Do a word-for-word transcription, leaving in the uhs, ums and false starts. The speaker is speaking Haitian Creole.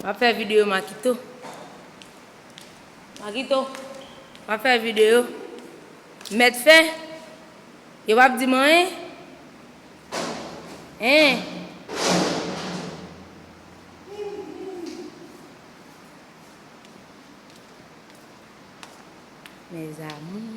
M ap fè videyo Makito. Makito, m ap fè videyo. Mèt fè. Yo p ap di m anyen. Hein. Mes amours.